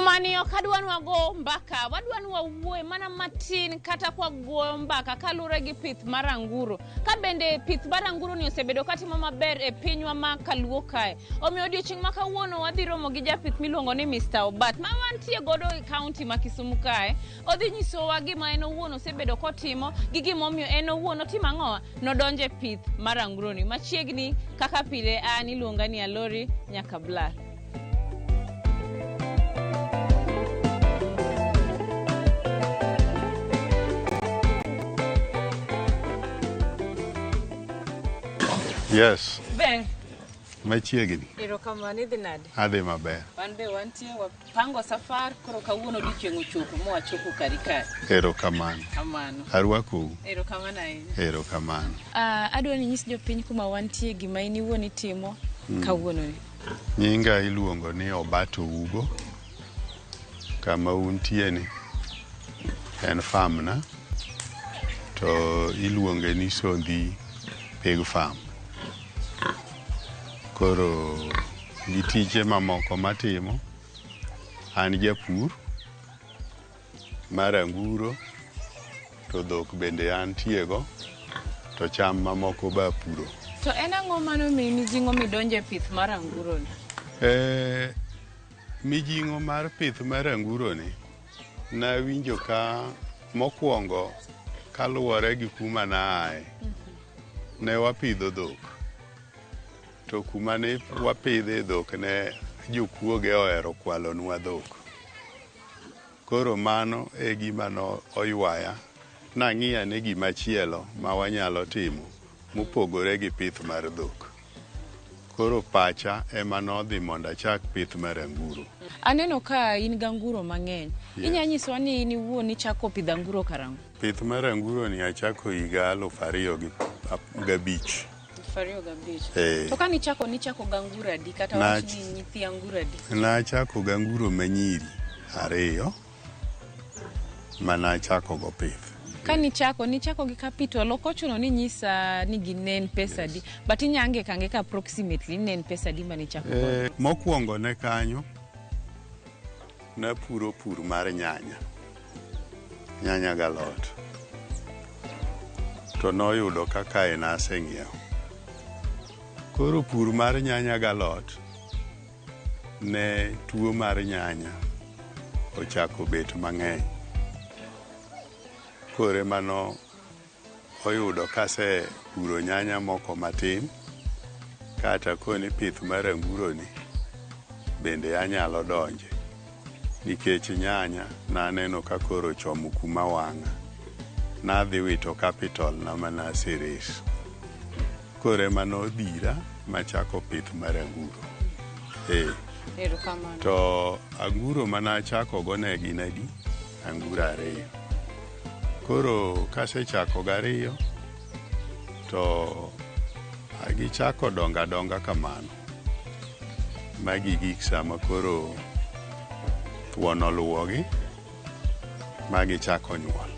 Jumani ok adwa ni wago mbaka, wadwa ni wawuoye mana matin kata kwa goyo mbaka kaluwore gi pith mar anguro. Ka bende pith mar anguro ni osebedo katimo maber e pinywa ma kaluo kae. Omiyo odiochieng' ma kawuono wadhi romo gi japith miluongo ni Mr. Obat ma wantie godo e kaunti ma Kisumu kae. Odhi nyisowa gima en owuon osebedo kotimo gi gimomiyo en owuon otimo ang'owa nodonjo e pith mar anguroni. Machiegni kaka pile an iluonga ni Alori nyaka Blak. Yes, Ber, machiegni. erokamano idhi nade? Adhi maber. Wan be wantie wapango safar koro kawuono odiochieng' ochopo mowachopo kari kae. Erokamano. Kamano. Arwakou. Erokamano ahinya. Erokamano. Adwa ni inyis jopiny kuma wantie gima in iwuon itimo kawuono ni. Nyinga iluongo ni Obato Ugo. Kama untie ni en farm na to iluonge ni Sondhi Pig Farm. Koro gi tije mamoko matimo, an japur mar anguro to dhok bende antiego to cham mamoko be apuro. To en ang'o manomiyi mijing'o midonjo e pith mar anguro ni? Mijing'o mar pith mar anguro ni nawinjo ka mokwongo kaluwore gi kuma naaye, ne wapidho dhok. To kuma ne wapidhe dhok ne jokuoge ohero kwalonwa dhok. Koro mano e gima no oywaya nang'iyo ane gima chielo ma wanyalo timo mopogore gi pith mar dhok. Koro pacha ema nodhi mondo achak pith mar anguro. Aneno ka in gi anguro mang'eny. Yes. Inya nyisowa ni in iwuon ichako pidho anguro karang'o? Pith mar anguro ni achako higa 2005. 2005. Eh. To kane ichako nichako gi anguro adi kata wach ni nyithi anguro adi? Nachako gi anguro manyiri 2 manachako go pith. Kanichako nichako gi capital ok ochuno ni nyisa ni ginen pesa adi but inya ng'eka ang'eka approximately ni ne en pesa adi manichako godo. Mokwongo ne kanyo napuro pur mar nyanya. Nyanya galot. To noyudo ka kae naseng'iewo. Koro pur mar nyanya galot ne tuo mar nyanya ochako bet mang'eny. Koro ema no oyudo kasepuro nyanya moko matin kata koni pith mar anguro ni bende anyalo donje nikech nyanya naneno ka koro ochomo kuma wang'a. Nadhi wito capital na manase raise. Koro ema nodhira machako pith mar anguro. Erokamano. To anguro manachako go ne gin adi? Anguro 2. Koro kasechako gi 2 to gichako dongo adonga kamano. Magi gik sama koro thuon oluwogi ma gichako nyuol.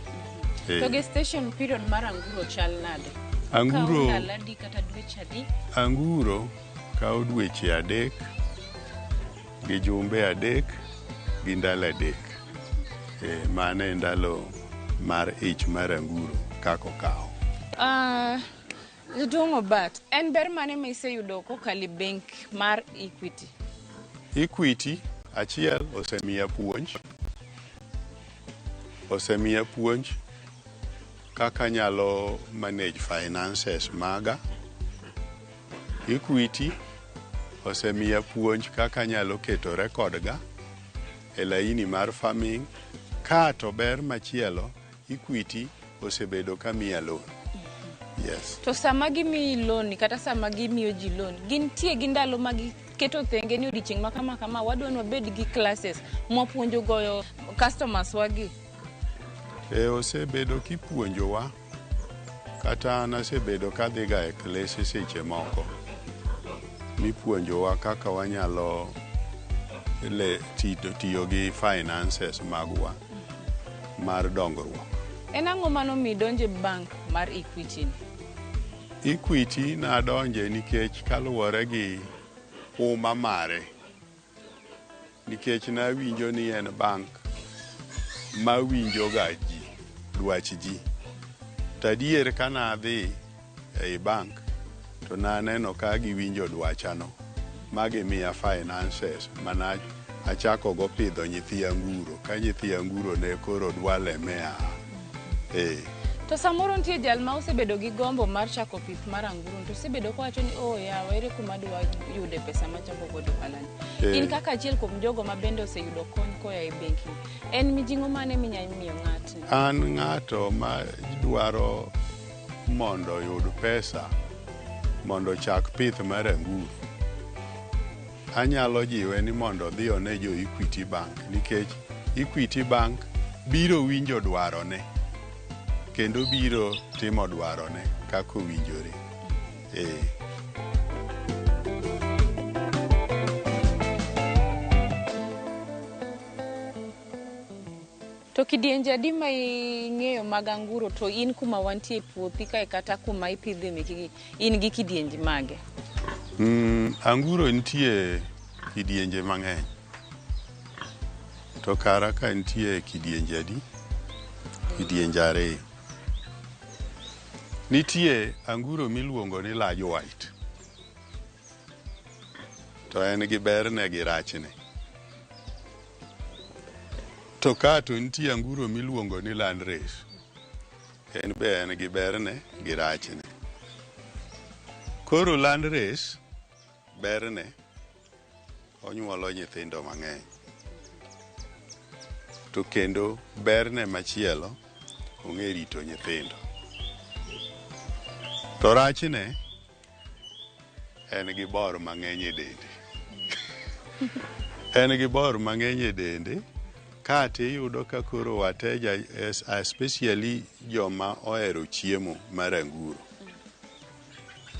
To gestation period mar anguro chal nade? Anguro Kawo ndalo adi kata dweche adi? Anguro kawo dweche 3 gi jumbe 3 gi ndalo 3. Mano e ndalo mar ich mar anguro kaka okawo. Jaduong' Obat, en ber mane ma iseyudo kokalo e benk mar Equity? Equity achiel osemiya puonj. Osemiya puonj kaka anyalo manage finances maga. Equity osemiya puonj kaka anyalo keto record ga e laini mar farming. Ka to ber machielo, Equity osebedo ka miya loan. Yes. To sama gimiyi loan kata sama gimiyo ji loan, gintie gi ndalo ma giketo thenge ni odiochieng' ma kama kama wadwa ni wabed gi classes mwapuonjo goyo customers wagi. Osebedo kipuonjowa kata an asebedo kadhiga e klese seche moko mipuonjowa kaka wanyalo tiyo gi finances magwa mar dongruok. En ang'o manomiyo idonjo e bank mar Equity ni? .. Equity nadonje nikech kaluwore gi Nikech nawinjo ni en bank mawinjo ga ji, dwach ji. To adier ka nadhi ei bank to naneno ka giwinjo dwachano ma gimiya finances mana achako go pidho nyithi anguro ka nyithi anguro ne koro dwa lemea. Eh. To samoro nitie jal ma osebedo gi gombo mar chako pith mar anguro to osebedo kowacho ni oh yawa ere kuma dwa yude pesa machako godo ohalani. In kaka achiel kuom jogo ma bende oseyudo kony koa e benki, en mijing'o mane minya miyo ng'atni? An ng'ato ma dwaro mondo oyud pesa mondo ochak pith mar anguro, anyalo jiwe ni mondo odhi one jo Equity Bank nikech Equity Bank biro winjo dwarone kendo biro timo dwarone kaka owinjore. Eh. To kidienje adi ma ing'eyo mag anguro to in kuma wantie e puothi kae kata kuma ipidhe mekigi in gi kidienje mage? Anguro nitie kidienje mang'eny. To kara ka nitie kidienje adi? Kidienje ariyo. Nitie anguro miluongo ni large white. To en gi berne gi rachne. To ka to nitie anguro miluongo ni landrace. En be en gi berne gi rachne. Koro landrace berne onyuolo nyithindo mang'eny. To kendo berne machielo ong'e rito nyithindo. To rachne en gi bor mang'eny e dende. En gi bor mang'eny e dende kato iyudo ka koro wateja especially joma ohero chiemo mar anguro.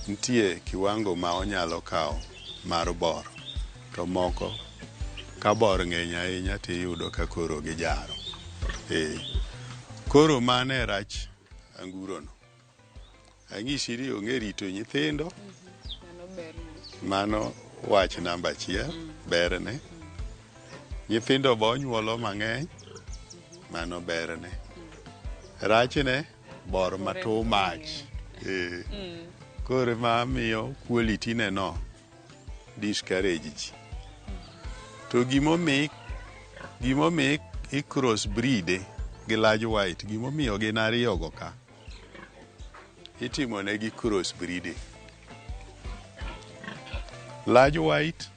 Nitie kiwango ma onyalo kawo mar bor to moko ka bor ng'eny ahinya tiyudo ka koro gijaro. Eh. Koro mano e rach angurono. Anyisi ni ong'e rito nyithindo. Mano wach namba achiel, berne. Nyithindo be onyuolo mang'eny, mano berne. Rachne, bor ma too much. Eh. Koro ema miyo quality ne no discourage ji. To gimomi i cross breed gi large white, gimomiyo gin ariyo go ka, itimo negi cross breeding. Large white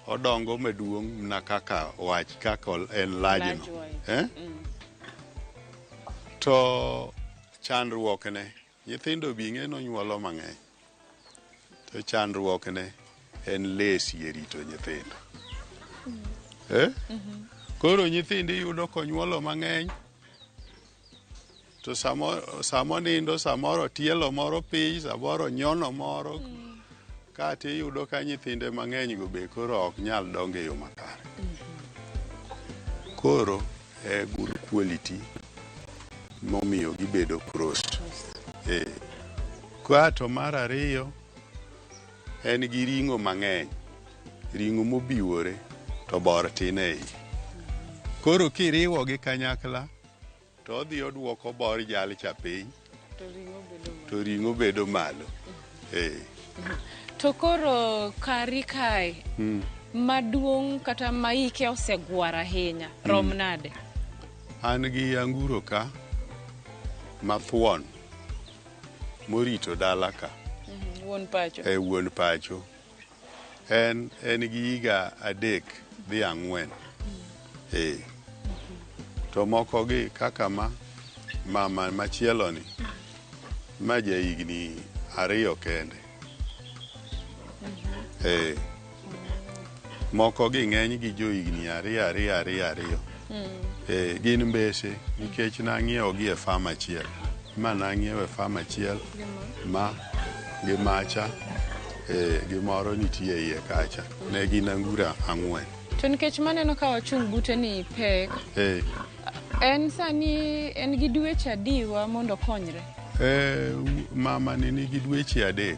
odongo maduong' mana kaka wach kaka en large no. Eh? To chandruok ne, nyithindo bi ing'e nonyuolo mang'eny. To chandruok ne en lazy e rito nyithindo. Eh? Koro nyithindo iyudo konyuolo mang'eny to samo nindo samoro tielo moro piny, samoro nyono moro. Kato iyudo ka nyithinde mang'eny go be koro ok nyal dongo e yo makare. Koro e good quality momiyo gibedo crossed. Eh. Kato mar ariyo en gi ring'o mang'eny. Ring'o mobiwore to bor tin e iye. Koro kiriwo gi kanyakla to odhi oduoko bor jal cha piny to ring'o bedo malo. Eh. To koro kari kae maduong' kata ma ike osegwar ahinya rom nade? An gi anguro ka mathuon morito dala ka. Wuon pacho. E wuon pacho. En gi higa 3 dhi 4. Eh. To moko gi kaka ma mama machielo ni ma ja higni 2 kende. Eh. Moko gi ng'eny gi jo higni 2 2 2 2. Eh, gin mbese nikech nang'iewo gi e farm achiel. Ma nang'iewo e farm achiel ma gi macha gi moro nitie iye kacha. Ne gin anguro 4. To nikech maneno ka wachung' bute ni pek, en sani en gi dweche adiwa mondo okonyre? Mama ni nigi dweche 3.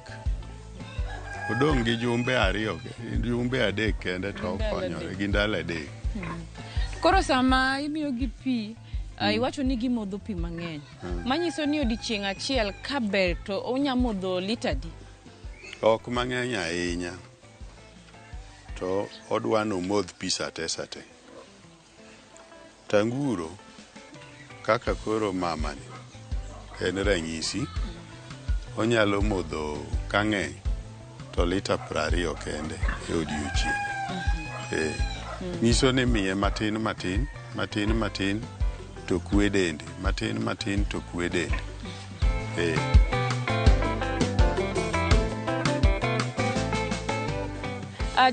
Odong' gi jumbe 2, jumbe 3 kende to okonyore gi ndalo 3. Koro sama imiyogi pi, iwacho ni gimodho pi mang'eny. Manyiso ni odiechieng' achiel ka ber to onya modho lita adi? Ok mang'eny ahinya. To odwa ni omodh pi sate sate. To anguro kaka koro mamani en ranyisi, onyalo modho kang'eny to lita 20 kende e odiochieng'. Nyiso ni miye matin matin, matin matin to kwe dende, matin matin to kwe dende.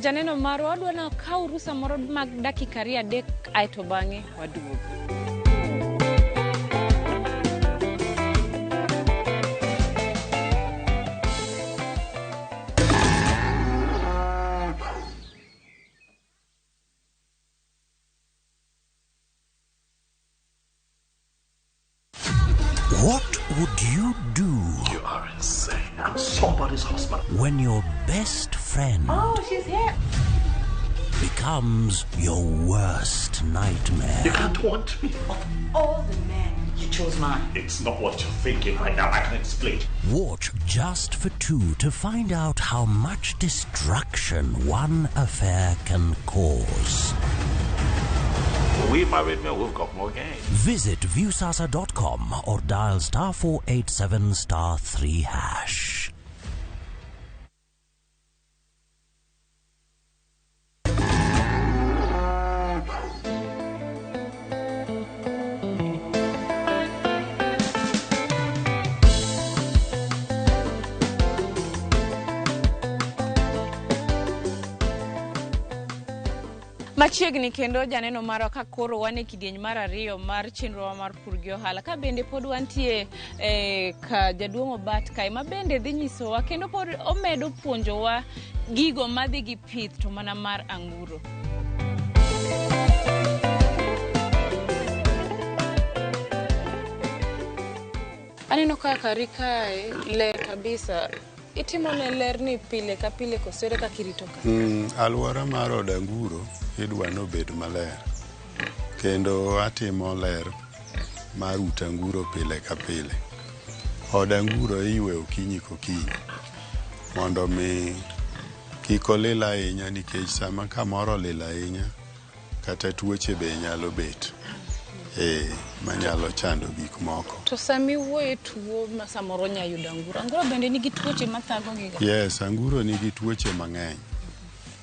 Janeno marwa, wadwa ni wakaw rusa moro mag dakika 2 3 aeto bang'e waduog. What would you do? You are insane. I'm somebody's husband. When your best friend Oh, she's here. becomes your worst nightmare. You can't want me. Of all the men, you chose mine. It's not what you're thinking right now. I can explain. Watch Just for Two to find out how much destruction one affair can cause. We married men, we've got more game. Visit viewsasa.com or dial *487 *3#. Machiegni kendo janeno marwa ka koro wan e kidieny mar 2 mar chenrowa mar pur gi ohala, ka bende pod wantie ka jaduong' Obat kae ma bende dhi nyisowa kendo pod omedo puonjowa gigo madhi gi pith to mana mar anguro. Aneno ka kari kae ler kabisa. Itimo ne ler ni pile ka pile kosere kaka irito ka? Alwora mar od anguro idwa ni obed maler. Kendo atimo ler mar ut anguro pile ka pile. Od anguro iyweyo okinyi kokinyi mondo mi kik olil ahinya, nikech sama kamoro olil ahinya kata tuoche be nyalo bet manyalo chando gik moko. To sama iwuoye tuo ma samoro nya yudo anguro, anguro bende nigi tuoche mathago gi ga? Yes, anguro nigi tuoche mang'eny.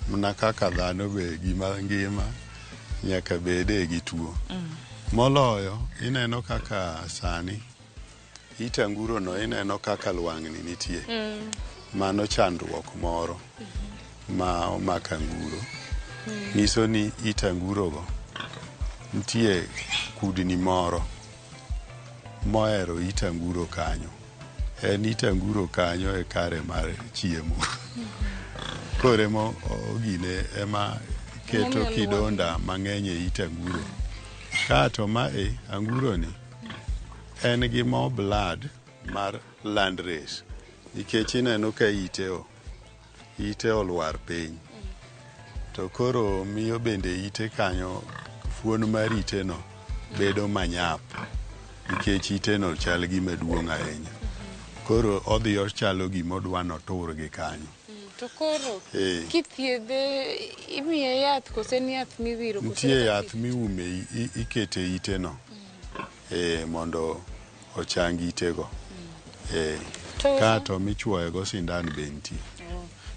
Mana kaka dhano be gima ngima nyaka bede gi tuo. Moloyo ineno kaka sani it anguro no ineno kaka lwang'ni nitie. Mano chandruok moro ma omako anguro. Nyiso ni it anguro go nitie kudni moro mohero it anguro kanyo. En it anguro kanyo e kare mar chiemo. Koro ema ogine ema keto kidonda mang'eny e it anguro. Kato ma e anguro ni en gi more blood mar landrace, nikech ineno ka ite olwar piny. To koro miyo bende ite kanyo, fuon mar ite no bedo manyap, nikech ite no chal gima duong' ahinya. Koro odhi ochalo gima odwa notur gi kanyo. To koro kithiedhe imiye yath kose ni yath miwiro? Nitie yath miume, ikete ite no mondo ochang itego. Kato michuoye go sindan be nitie.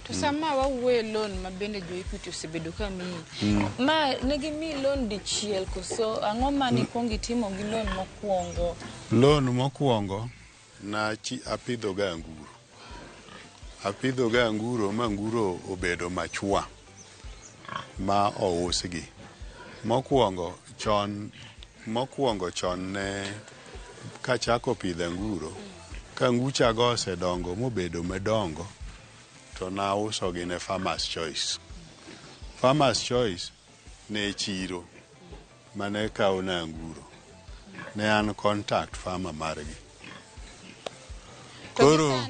To sama wawuoye loan ma bende jo Equity osebedo ka miyi, ma ne gimiyi loan dichiel koso ang'o mane ikwongo itimo gi loan mokwongo? Loan mokwongo na apidho ga anguro. Apidho ga anguro ma anguro obedo machwa ma ousgi. Mokwongo chon ne kachako pidho anguro, ka anguchago osedongo mobedo madongo, to nausogi ne Farmers Choice. Farmers Choice ne chiro mane kawo na anguro. Ne an contact farmer margi. Koro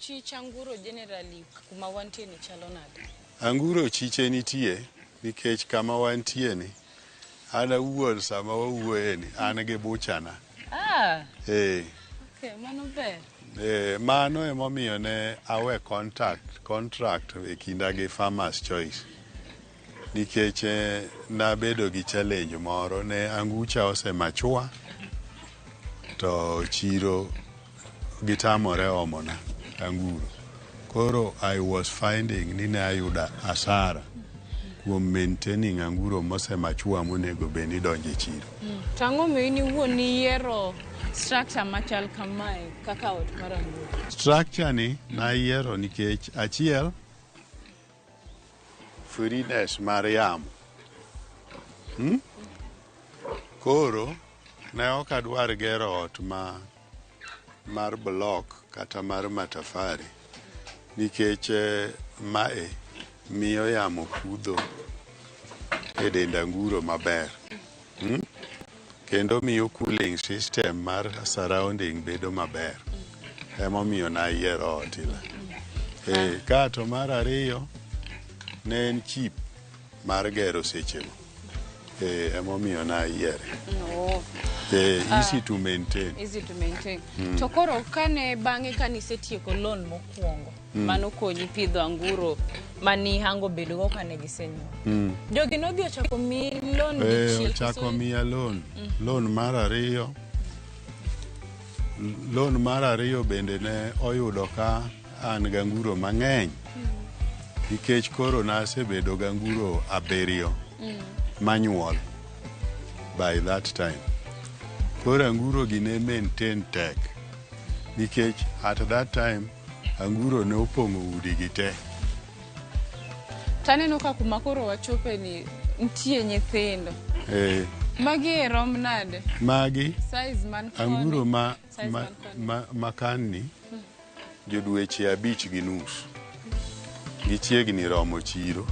Chich anguro generally kuma wantie ni chalo nade? Anguro chiche nitie nikech kama wantie ni an awuon sama wawuoye ni an gi buchana. Ah, Eh, okay, mano ber. Mano emomiyo ne awe contract e kinda gi Farmers Choice nikech nabedo gi challenge moro ne angucha osemachua to chiro gitamore omona anguro. Koro I was finding ni ne ayudo asara kuom maintaining anguro mosemachua monego bed ni donjo e chiro. To ang'o miyo in iwuon niyiero structure machal kamae kaka ot mar anguro? Structure ni nayiero nikech achiel, freeness mar yamo. Koro ne ok adwar gero ot ma mar block kata mar matafari nikech mae miyo yamo kudho e dend anguro maber. Kendo miyo cooling system mar surrounding bedo maber. Emomiyo nayiero ot ila. Kato mar ariyo ne en cheap mar gero sechego. Emomiyo nayiere. No. Easy to maintain. Easy to maintain. To koro kane bang'e kanisetieko loan mokwongo manokonyi pidho anguro manihango bedogo kane gisenyuol. Jogi nodhi ochako miyi loan dichiel Ochako koso- miya loan. Loan mar ariyo. Loan mar ariyo bende ne oyudo ka an ganguro mang'eny. Nikech koro nasebedo ganguro 7 manyuol by that time. Koro anguro gi ne maintain tek. Nikech at that time anguro ne opong'o udi gi te. Taneno ka kuma koro wachope ni nitie nyithindo. Magi e rom nade? Magi Size man koni. anguro ma, Size ma, man koni. ma kanni jo dweche 5.5 gichiegni romo chiro.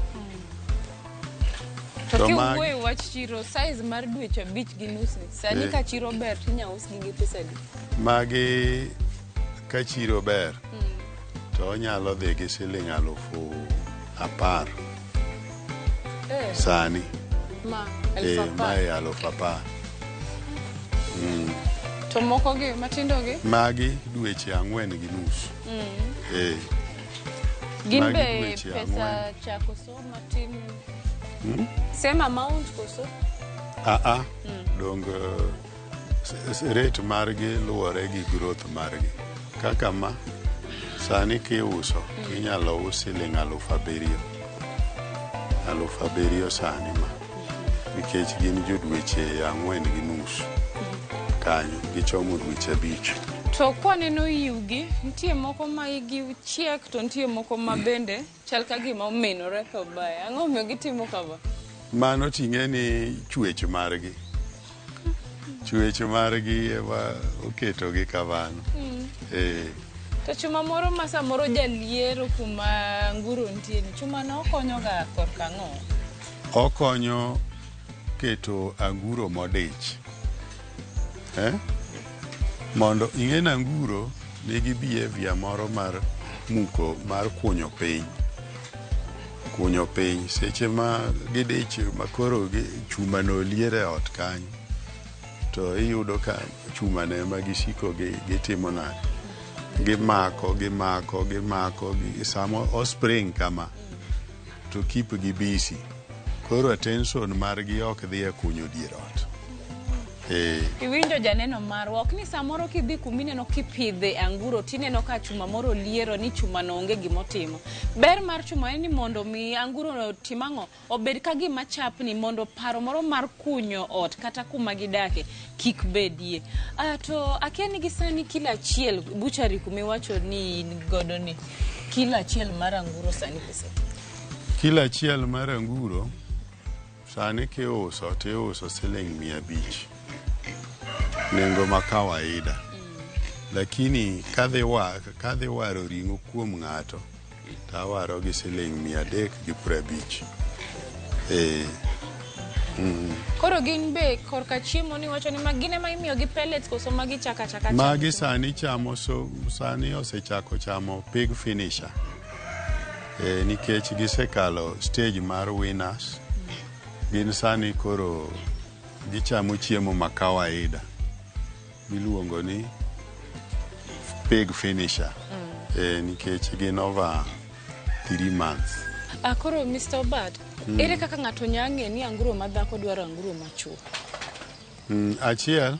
To To kiwuoyo wach chiro, size mar dweche 5.5 ni, sani ka chiro ber tinya usgi gi pesa adi? Magi ka chiro ber to onyalo dhi gi siling 10,000 sani. Ma 10,000. Mae 10,000. To moko gi matindo gi? Magi dweche 4.5. Gin Magi be dweche pesa 4. chako so matin. Same amount koso? Dong rate margi luwore gi growth margi. Kaka ma sani kiuso inyalo us siling 7,000. 7,000 sani ma. Nikech gin jo dweche 4.5 kanyo gichomo dweche 5. To kwaneno yiwgi, nitie moko ma igi chiek to nitie moko ma bende chal ka gima ominore kabaye. Ang'o omiyo gitimo kama? Mano ting'e ni chwech margi. Chwech margi ema oketogi kamano. To chuma moro ma samoro jaliero kuma anguro nitie ni, chuma no okonyo ga korka ang'o? Okonyo keto anguro modich. Mondo ing'e ni anguro nigi behavior moro mar muko mar kunyo piny. Kunyo piny seche ma gidich ma koro chuma no oliero e ot kanyo to iyudo ka chuma no ema gisiko gitimo nade? Gimako, gimako, gimako, sama o spring kama to keep gi busy. Koro attention margi ok dhi e kunyo dier ot. Iwinjo janeno marwa, ok ni samoro kidhi kumineno kipidhe anguro tineno ka chuma moro liero ni chuma no onge gimotimo. Ber mar chuma en ni mondo mi anguro no tim ang'o? Obed ka gima chapni mondo paro moro mar kunyo ot kata kuma gidake kik bedie. To akia ni gi sani kilo achiel butchery kumiwacho ni in godo ni kilo achiel mar anguro sani pesa adi? Kilo achiel mar anguro sani kiuso tiuso siling 500. Nengo ma kawaida. Lakini kadhi waro ring'o kuom ng'ato to awaro gi siling 350. Koro gin be korka chiemo ni wacho ni ma gin ema imiyo gi pellets koso magi chaka chaka chamo? Magi sani chamo, so sani osechako chamo pig finisher. Nikech gisekalo stage mar weaners. Gin sani koro gichamo chiemo ma kawaida miluongo ni pig finisher. Nikech gin over 3 months. Ah, koro Mr. Obad, ere kaka ng'ato nya ng'e ni anguro madhako dwaro anguro machuo? Achiel,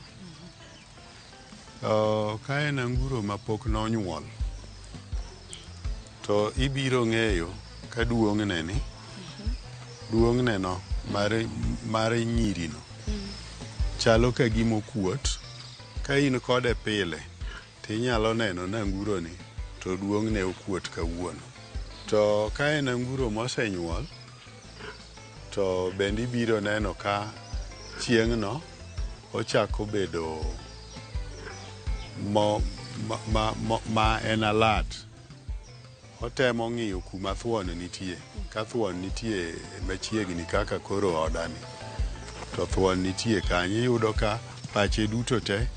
ka en anguro mapok nonyuol, to ibiro ng'eyo ka duong'ne ni duong'ne no mar nyirino chalo ka gima okuot. Ka in kode pile, tinyalo neno ni anguro ni to duong'ne okuot kawuono. To ka en anguro mosenyuol, to bende ibiro neno ka chieng'no ochako bedo mo, ma, ma, ma, ma en alert. Otemo ng'iyo kuma thuon nitie. Ka thuon nitie machiegni kaka koro odani, to thuon nitie kanyo, iyudo ka pache duto te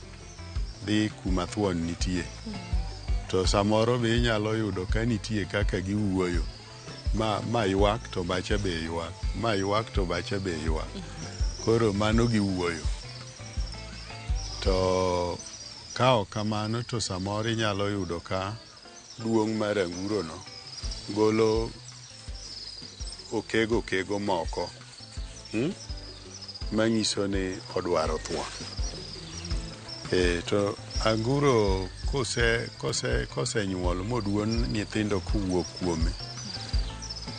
dhi kuma thuon nitie. To samoro be inyalo yudo ka nitie kaka giwuoyo. Ma ywak to macha be ywak, ma ywak to macha be ywak. Koro mano giwuoyo. To ka ok kamano, to samoro inyalo yudo ka duong' mar anguro no golo okego okego moko, Manyiso ni odwaro thuon. To anguro kosenyuol moduon nyithindo kowuok kuome,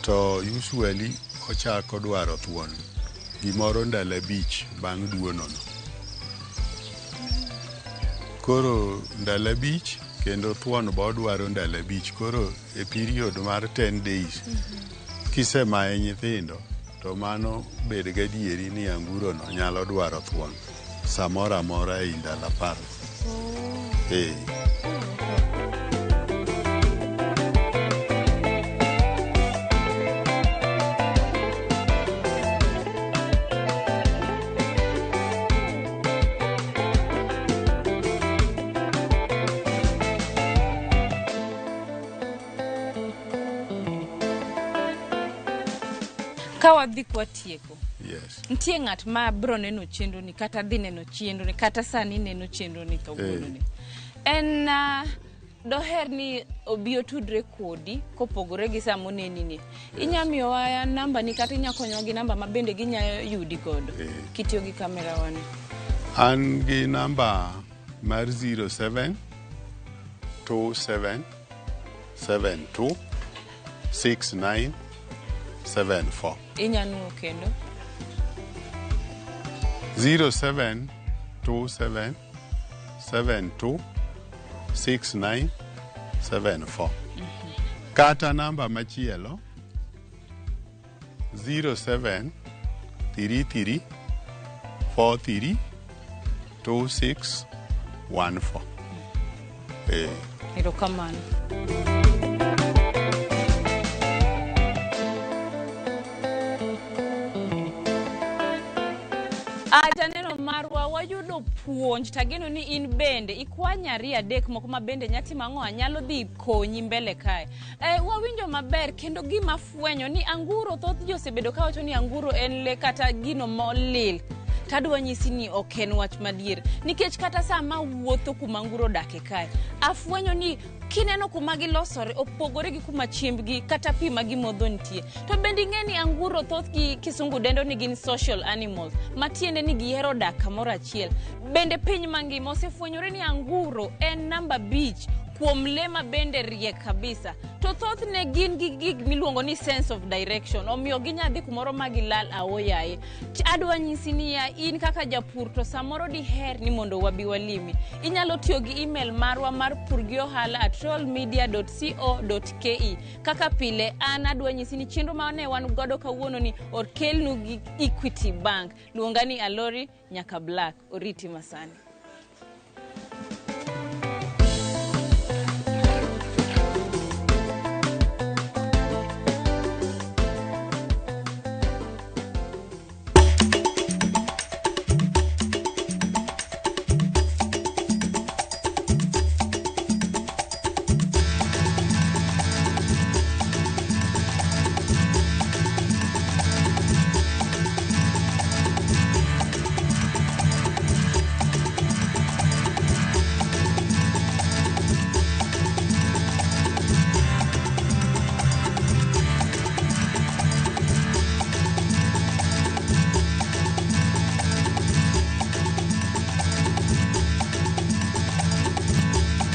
to usually ochako dwaro thuon gimoro ndalo 5 bang' duono no. Koro ndalo 5 kendo thuon be odwaro ndalo 5. Koro e period mar 10 days kisemaye nyithindo, to mano bed gadieri ni anguro no nyalo dwaro thuon samoro amora ei ndalo 10. Ka wadhi kwatieko, nitie ng'at ma bro neno chenro ni kata dhi neno chenro ni kata sani neno chenro ni kawuono ni. En doher ni obi otudre kodi kopogore gi sama oneni ni. Inya miyowa namba ni kata inya konyowa gi namba ma bende ginya yudi godo kitiyo gi kamera wani? An gi namba mar 07 27 72 69 74. Inya nuo kendo? 07 27 72 69 74. Kata namba machielo 07 33 43 26 14. Erokamano. Janeno marwa, wayudo puonj tageno ni in bende ikwany ariyo adek moko ma bende nya timo ang'o nyalo dhi konyi mbele kae. Wawinjo maber kendo gima fwenyo ni anguro, thoth ji osebedo kawacho ni anguro en le kata gino molil. Tadwa nyisi ni ok en wach madier, nikech kata sama wuotho kuma anguro odake kae, afwenyo ni kineno kuma gilosore opogore gi kuma chiembgi kata pi ma gimodho nitie. To bende ing'e ni anguro thothgi kisungu dendo ni gin social animals, matiende ni gihero dak kamoro achiel. Bende piny mangima osefwenyore ni anguro en namba 5 kuom le ma bende riek kabisa. To thothne gin gi gik miluongo ni sense of direction, omiyo ginya dhi kumoro ma gilal aoyaye. Adwa nyisi niya, in kaka japur to samoro diher ni mondo wabi walimi. Inyalo tiyo gi email marwa mar purgiohala@royalmedia.co.ke. Kaka pile, an adwa nyisi ni chenro ma ne wan godo kawuono ni okelnu gi Equity Bank. Luonga ni Alori Nyaka Black. Oriti masani.